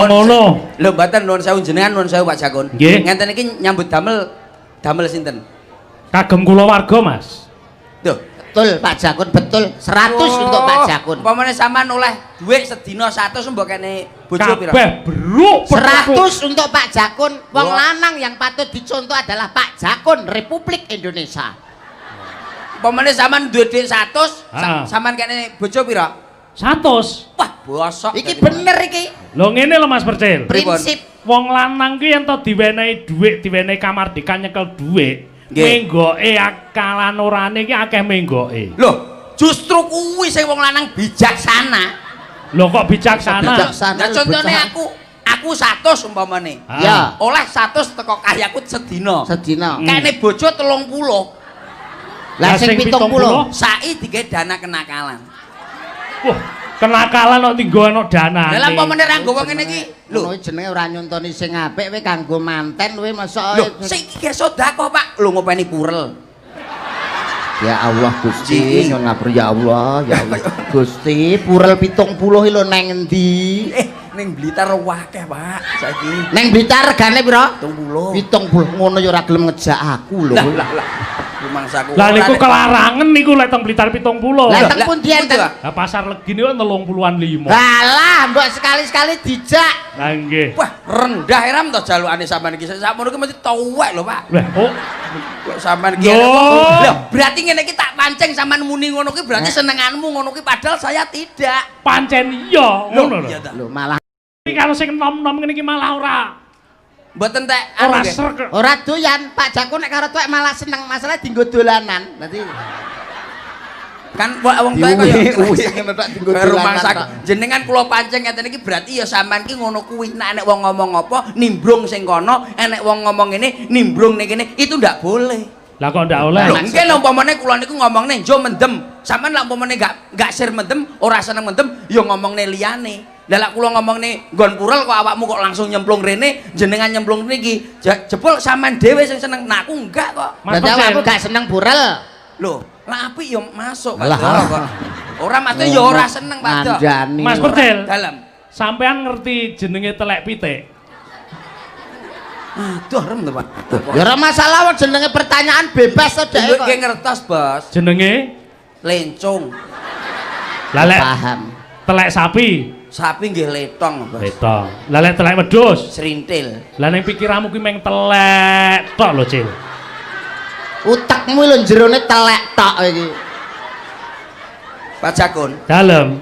Ngono. Lho mboten, nuwun sewu jenengan, nuwun sewu Pak Jakun. Nggih. Ngenten iki nyambut damel, damel sinten? Kagem kula warga, Mas. Duh. Betul Pak Jakun, betul. 100 untuk Pak Jakun. Umpamane sampean oleh dhuwit sedina 100, mbok kene bojo pira? Kabeh bruk. 100 untuk Pak Jakun. Wong Wah. lanang yang patut dicontoh adalah Pak Jakun Republik Indonesia. Umpamane sampean duwe dhuwit 100, Ah. sampean kene bojo pira? 100. Wah, bosok. Iki bener iki. Lho, ngene lho, Mas Percil. Pripun? Prinsip. Wong lanang ki yen to diwenehi dhuwit, diwenehi kamardikan nyekel dhuwit, menggoke akalan orane ki akeh menggoke. Loh, justru kuwi sing wong lanang bijaksana. Lho, kok bijaksana? Bijaksana. Lah contone aku 100 umpamane. Ah. Ya. Oleh 100 teko karyaku sedina. Sedina. Kene bojo 30. Lah sing 70? Sai digawe dana kenakalan. Wah, kenakalan kok dinggo ana danane. Lah umpamane ra nggawa ngene iki, lho. Lho, jenenge ora nyontoni sing apik kowe kanggo manten kowe mosok. Lho, sing iki ge sedekah, Pak. Lho, ngopeni purel. Ya Allah Gusti, Ji. nyuwun ngapura ya Allah, ya Allah. Gusti, purel 70 iki lho nang endi? Eh, ning Blitar akeh, Pak. Saiki Neng Blitar regane pira? 70. 70 ngono ya ora gelem ngejak aku lho. Lah lah lah. Rumangsaku. Lah niku ora nek- kelarangan niku lek teng Blitar 70. Lah Lah, teng pundi enten? Pak? Lah Pasar Legi niku 35. Halah, mbok sekali-sekali dijak. Lah nggih. Wah, rendah eram to jalukane sampean iki. Sakmono iki mesti tuwek lho, Pak. Lah, oh, Kok sampean iki Loh. Lho, berarti ngene iki tak pancing sampean muni ngono kuwi berarti senenganmu ngono kuwi, padahal saya tidak. Pancen iya ngono lho. Iya ta. Lho, malah Iki kalau sing nom-nom ngene iki malah ora Mboten tek anu ora nggih. srek. Ora doyan, Pak Jakun nek karo tuwek malah seneng, masalah dinggo dolanan. Dadi Kan wong tuwek kaya Diuwi ngono tok dinggo kaya dolanan rumangsa tok. Jenengan kula pancing ngeten iki berarti ya sampean ki ngono kuwi, nek enek wong ngomong apa nimbrung sing kono, enek wong ngomong ngene nimbrung ning kene, itu ndak boleh. Lah kok ndak oleh? Lho, nggih lho, umpamane kula niku ngomongne jo mendem. Sampean lak umpamane gak sir mendem, ora seneng mendem, ya ngomongne liyane. Lah lak kula ngomongne nggon purel kok awakmu kok langsung nyemplung rene, jenengan nyemplung niki. Jebul sampean dhewe sing seneng. Nah, aku enggak kok. Mas Berarti Percil. aku gak seneng purel. Lho, lah apik ya masuk Pak Lah. Doro kok. Ora, maksudnya ya ora seneng, Pak Doro. Ngandani. Mas Percil. Dalem. Sampean ngerti jenenge telek pitik? Aduh, rem to, Pak. Ya ora masalah, wong jenenge pertanyaan bebas to dek kok. Nggih ngertos, Bos. Jenenge Lencung. Lah lek Paham. telek sapi, Sapi nggih letong, Bos. letong. Lah lek telek wedhus, Serintil. Lah ning pikiranmu kuwi meng telek tok lho, Cil. Utekmu lho jerone telek tok iki. Pak Jakun, Dalem.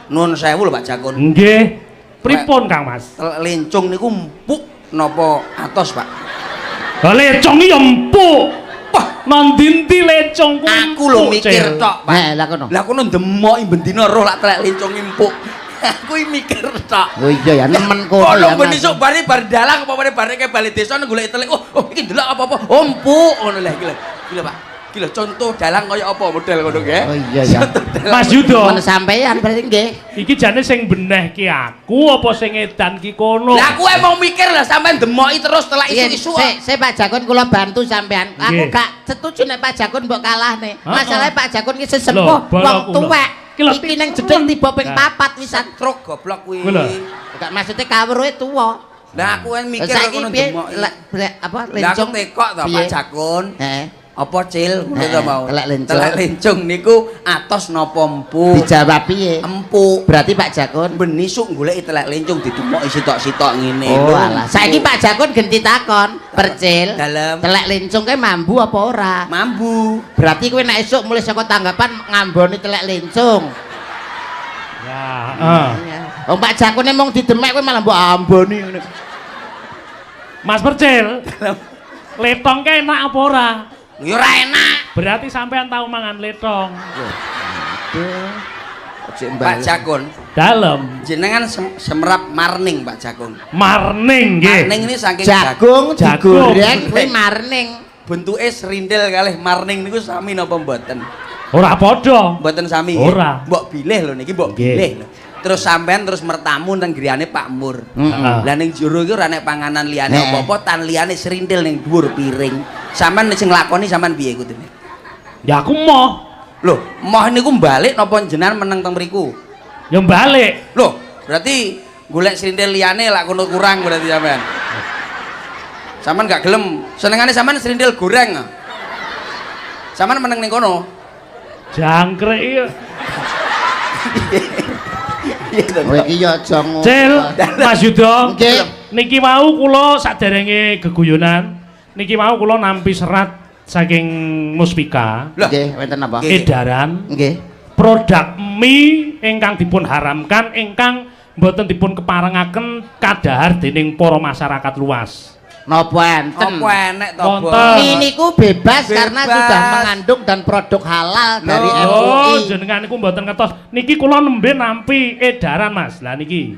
Nuwun sewu lho, Pak Jakun. Nggih. Pripun, Kang Mas? Telek lencung niku empuk napa atos, Pak? Lah lecong iki ya empuk. Wah, Nang ndi lecong kuwi aku lho empuk, mikir Cil. tok, Pak. Heh, lah kono. Lah kono demoki bendina roh lak telek lencung empuk. Aku iki mikir tok. Oh iya ya, nemen kono Kono ya. ben Mas. isuk bare bar dalang apa bare ke bali desa golek telek. Oh, iki ndelok apa-apa. Oh, empuk ngono lho iki lho. Iki lho, Pak. Iki lho contoh dalang kaya apa model ngono nggih. Oh iya ya. Contoh dalang. Mas Yudo, Nemen sampean berarti nggih. Iki jane sing beneh ki aku apa sing edan ki kono? Lah aku emang mikir lah sampean demoki terus telek Iya, isu-isu. sik, sik, Pak Jakun, kula bantu sampean. Aku gak setuju nek Pak Jakun mbok kalahne. Heeh. Masalahe Pak Jakun ki Lho, sesepuh, wong boloku lho. tuwek. Ki lho, Iki ning jeding tiba ping Nah. papat wisan. Stroke goblok kuwi. Kuwi lho. Gak, maksudnya kawruhe tuwa. Lah aku kan mikir Saiki kono piye? demoki. Apa Lah aku lencung? tekok to, Pak Piye? Jakun. Heeh. Apa, Cil, ngono to Heeh, mau. telek lencung. Telek lencung niku atos napa empuk? Dijawab piye? Empuk. Berarti Pak Jakun Ben isuk goleki telek lencung didemoki sitok-sitok ngene. Oh Lho, alah. Saiki Pak Jakun genti takon, Percil. Dalem. Telek lencung kae mambu apa ora? Mambu. Berarti kowe nek esuk mulih saka tanggapan ngamboni telek lencung. Ya, heeh. Wong Pak Jakune mung didemek kowe malah mbok amboni ngene. Mas Percil, letong ki enak apa ora? Ya ora enak. Berarti sampean tau mangan letong. Aduh. Cek Pak Jakun, Dalem. Jenengan semerap marning, Pak Jakun? Marning nggih. Marning ini saking jagung. Jagung Jagung. digoreng kuwi marning. Bentuke serindel kalih marning niku sami napa mboten? Ora padha. Mboten sami, nggih? Ora. Mbok bilih lho niki, mbok Nggih. bilih lho. Terus sampean terus mertamu nang griyane Pak Mur. Heeh. Lah ning jero iki ora nek panganan liyane apa-apa, tan liyane serindel ning dhuwur piring. Sampean sing nglakoni sampean piye kudune? Ya aku moh. Lho, moh niku balik napa jenengan meneng teng mriku? Ya balik. Loh, berarti Golek srintil liyane lak kono kurang berarti sampean. Sampean gak gelem. Senengane sampean srintil goreng. Sampean meneng ning kono. Jangkrik iki. Kowe iki ya aja ngono. Cil, Mas Yuda. Nggih. Niki wau kula saderenge geguyonan, niki wau kula nampi serat saking Muspika. Nggih, wonten napa? Edaran. Nggih. Produk mie ingkang dipun haramkan ingkang mboten dipun keparengaken kadhahar dening para masyarakat luas. Napa enten? Apa enek to, Bos? Mie niku bebas, karena sudah mengandung dan produk halal dari MUI. Oh, jenengan niku mboten ngertos. Niki kula nembe nampi edaran, Mas. Lah niki.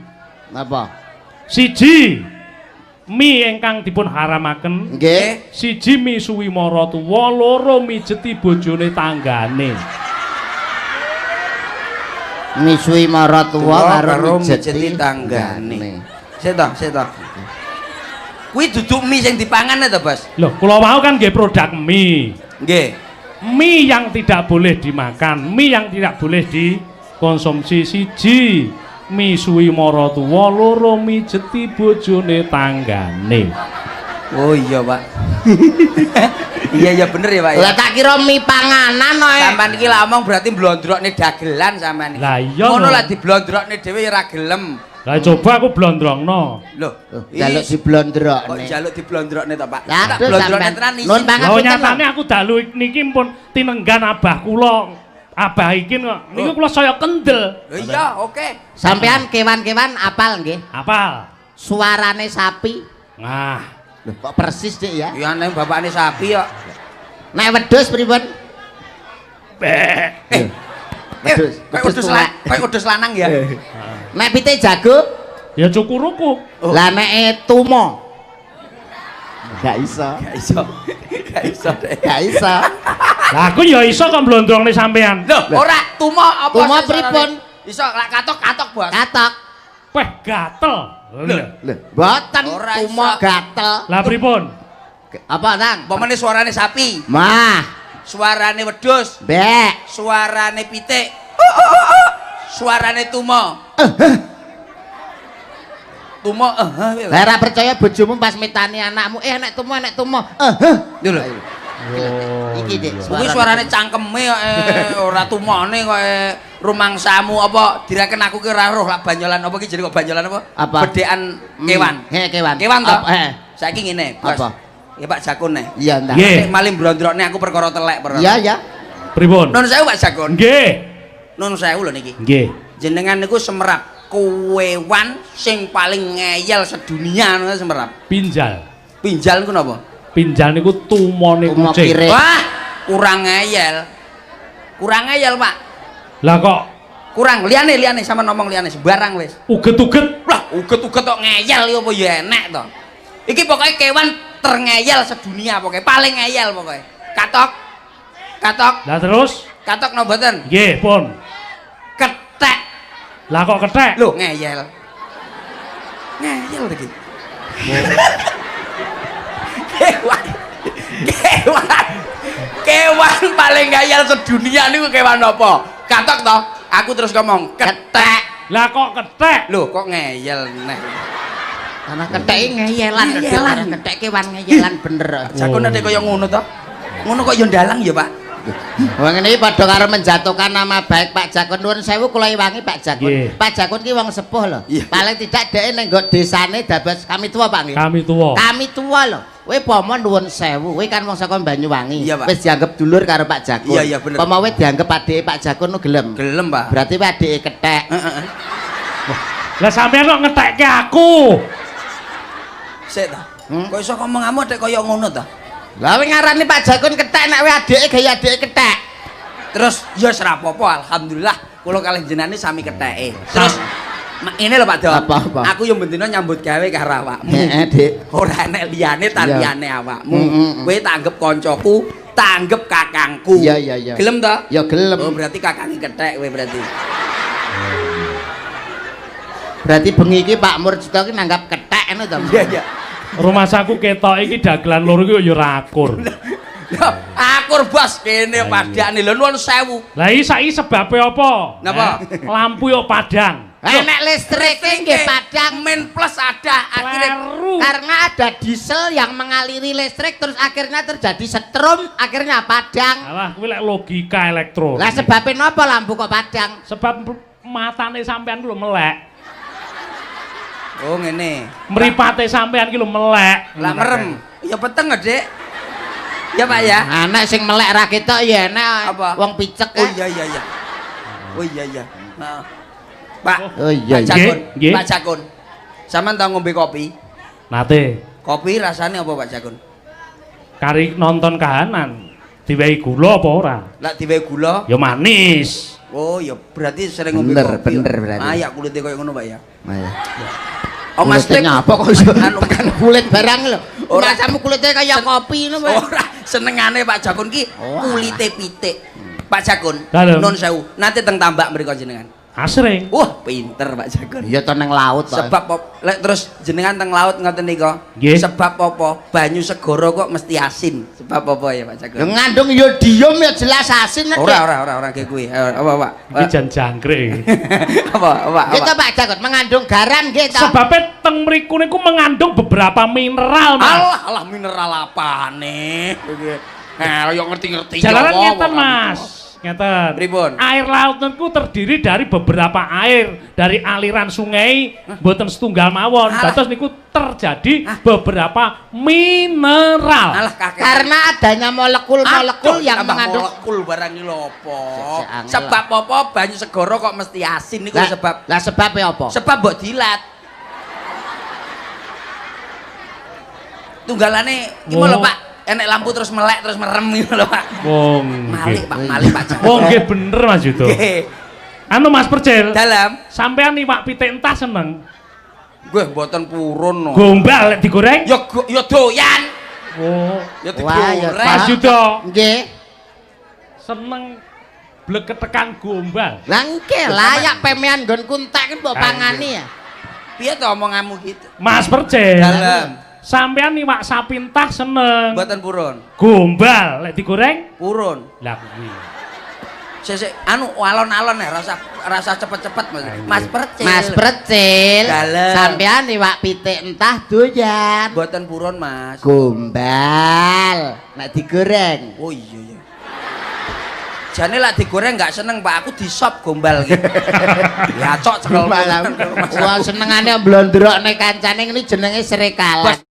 Napa? Siji mie ingkang dipun haramaken. Nggih. Siji mie suwi maratuwa, loro mijeti bojone tanggane. Misuwi maratuwa karo karo mijeti tanggane. Sik to, sik to. Kuwi duduk mie sing dipangan to, Bos? Loh, kula wau kan nggih produk mie. Nggih. Mie yang tidak boleh dimakan, mie yang tidak boleh dikonsumsi. Siji mie suwi maratuwa, loro mijeti bojone tanggane. Oh iya, Pak. Iya iya bener ya, Pak ya. Lah tak kira mie panganan kok. Sampean iki lak omong berarti blondrokne dagelan sampean iki. Lah iya. Ngono lah diblondrokne dhewe ya ora gelem. Lah coba aku blondrongno. Loh, jaluk diblondrokne. Kok jaluk diblondrokne to, Pak? Lah Tak blondrokne tenan isi. Nun Lah nyatane aku dalu niki pun tinenggan abah kula. Abah iki kok niku kula saya kendel. Lho iya, oke. Sampean kewan-kewan apal nggih? Apal. Suarane sapi. Nah. Lho kok persis, Dik ya? Ya nek bapakne sapi kok. Nek wedhus pripun? Bek. Wedhus, Kayak wedhus lanang ya. Nek pitik jago? Ya cukuruku. Lah nek tumo? Gak iso. Gak iso. Gak iso. Gak iso. Lah aku ya iso kok mblondrongne sampean. Loh, ora tumo apa? Tumo pripun? Iso lak katok-katok, Bos. Katok. Weh, gatel. Lho, mboten tumo gatel. Lah pripun? Apa, Tang? Umpamane suarane sapi. Mah. Suarane wedhus. Bek. Suarane pitik. Suarane tumo. Tumo Lah ora percaya bojomu pas mitani anakmu, enek tumo, enek tumo. Lho lho. Iki, Dik. Kuwi suarane cangkeme kok ora tumone kok rumangsamu apa direken aku ki ora roh lak banyolan apa ki jenenge kok banyolan apa? Apa? Bedhekan kewan. He, kewan. Kewan to? He. Saiki ngene, Bos. Apa? Ya Pak Jakun nih. Iya, ndak. Nggih. Nek maling blondrokne aku perkara telek perkara. Iya, ya. Pripun? Nun sewu Pak Jakun. Nggih. Nun sewu lho niki. Nggih. Jenengan niku semerap kewan sing paling ngeyel sedunia niku semerap. Pinjal. Pinjal niku napa? Pinjal niku tumone Tumo kucing. kirik. Wah, kurang ngeyel. Kurang ngeyel, Pak. Lah kok Kurang liyane sama ngomong liyane sembarang wis. uget-uget? Lah, uget-uget kok ngeyel iki apa ya enek to. Iki pokoknya kewan terngeyel sedunia pokoknya, paling ngeyel pokoknya. Katok. Katok. Lah terus? Katok no mboten? Nggih, pun. Ketek. Lah kok kethek? Lho, ngeyel. Ngeyel iki. Kewan. Kewan. Kewan paling ngeyel sedunia niku kewan apa? Katok to? Aku terus ngomong, ketek. Lah kok kethek? Lho, kok ngeyel neh. Karena kethek ngeyelan, Ngeyelan. kethek kewan ngeyelan bener. Jakun nek kaya ngono to. Ngono kok ya ndalang ya, Pak. Wong ngene iki padha karo menjatuhkan nama baik Pak Jakun. Nuwun sewu kula iwangi Pak Jakun. Nggih. Pak Jakun ki wong sepuh lho. Iya. Paling tidak dhek ning nggon desane dados kami tua Pak nggih. Kami tuwa. Kami tua lho. Kowe pomo nuwun sewu, kowe kan wong saka Banyuwangi. Iya, Pak. Wis dianggep dulur karo Pak Jakun. Iya, iya, bener. Pomo kowe dianggep adike Pak Jakun nu gelem. Gelem, Pak. Berarti kowe adike kethek. Heeh. Lah sampean kok ngetekke aku? Sik ta. Kok iso ngomong amu tek kaya ngono ta? Lah kowe ngarani Pak Jakun kethek nek kowe adike gaya adike kethek. Terus ya wis ra apa-apa, alhamdulillah kula kalih jenengan sami ketheke. Terus ini lho Pak Don. Apa, apa? Aku yo bendina nyambut gawe karo awakmu. Heeh, Dik. Ora enek liyane ta Iya. liyane awakmu. Mm. Kowe tanggep koncoku, tanggep kakangku. Iya, iya, iya. Gelem ta? Ya gelem. Oh, berarti kakange kethek kowe berarti. Berarti bengi iki Pak Murjito ki nanggap kethek ngono to. Iya, iya. Rumasaku ketok iki dagelan loro iki ya ora akur. Lho, akur bos kene Lah, padakne lho nuwun sewu. Lah iki saiki sebabe apa? Napa? Lampu yo padang. Enek listrik nggih padang. Main plus ada akhirnya. Kleru. Karena ada diesel yang mengaliri listrik, terus akhirnya terjadi setrum, akhirnya padang. Alah, kuwi lek logika elektro. Lah, sebabnya napa lampu kok padang? Sebab matane sampean ku lho melek. Oh, ngene. Mripate sampean ki lho melek. Lah, merem. Ya peteng, Dik. Ya, Pak, ya. Anak sing melek ra ketok ya enek. Apa? Wong picek. Oh iya iya iya. Oh iya iya. Heeh. Pak. Oh iya. Pak Jakun. Nggih, nggih. Pak Jakun. Sampeyan tau ngombe kopi? Nate. Kopi rasanya apa, Pak Jakun? Kari nonton kahanan. Diwehi gula apa ora? Lah, diwehi gula? Ya manis. Oh ya, berarti sering ngombe Bener, kopi. bener berarti. Ah ya, kulitnya koyo ngono, Pak, ya. Ayo. Oh, Mas Kulitnya Tik. nyapa kok iso Anu, tekan kulit barang lho. Ora. Masamu kulitnya kaya kopi ngono, Pak. Ora, senengane Pak Jakun ki Oh, kulite pitik. Pak Jakun, Dalem. nun sewu, nanti teng tambak mriku jenengan? Asring. Wah, pinter Pak Jakun. Iya to, nang laut, Pak. Sebab lek terus jenengan teng laut ngoten nika, Nggih. sebab apa banyu segara kok mesti asin? Sebab apa ya, Pak Jakun? Ya ngandung yodium ya jelas asin. Nek. Ora, ora, ora, ora kayak kuwi. Ayo, apa, Pak? Iki jan jangkrik iki. Apa, apa, Gitu apa? Pak Jakun mengandung garam nggih to. Sebabnya teng mriku niku mengandung beberapa mineral, Mas. Alah, alah, mineral apane? Nah, yo ngerti-ngerti. Jalaran ya, ngeten, apa, Mas. Ngeten. Pripun? Air laut niku terdiri dari beberapa air, dari aliran sungai, mboten setunggal mawon. Alah. Dados niku terjadi beberapa mineral. Alah, kakek. Karena adanya molekul-molekul Aduh, yang tambah mengandung molekul barang iki lho apa? Sik, sik, angel. Sebab apa banyu segara kok mesti asin niku? Lah, Sebab lah, sebabnya apa? Sebab mbok dilat. Tunggalane iki Oh. lho, Pak, enek lampu terus melek terus merem gitu lho, Pak. Wong Malik, nggih. Pak, malik, Pak Jakun. Wong nggih bener, Mas Yudo. Nggih. Anu, Mas Percil, Dalam sampean iwak pitik entah seneng? Gue mboten purun no. Gombal lek digoreng? Ya ya doyan. Oh. Ya Wah, ya digoreng. Mas Yudo Nggih. seneng bleketekan gombal. Lah nggih, layak pemean nggonku entek ki mbok pangani ya. Piye to omonganmu gitu? Mas Percil. Dalem. Sampean iwak sapi entah seneng? Mboten purun. Gombal lek digoreng? Purun. Lah kuwi. Sik sik anu, alon-alon ya, rasa rasa cepet-cepet, Mas. Mas Percil. Mas Percil, Dalem. sampean iwak pitik entah doyan? Mboten purun, Mas. Gombal nek digoreng. Oh iya iya. Jane lak digoreng nggak seneng, Pak, aku disop gombal gitu. Ya cok cekel. Wah, senengane mblondrokne kancane, ngene jenenge srikalan.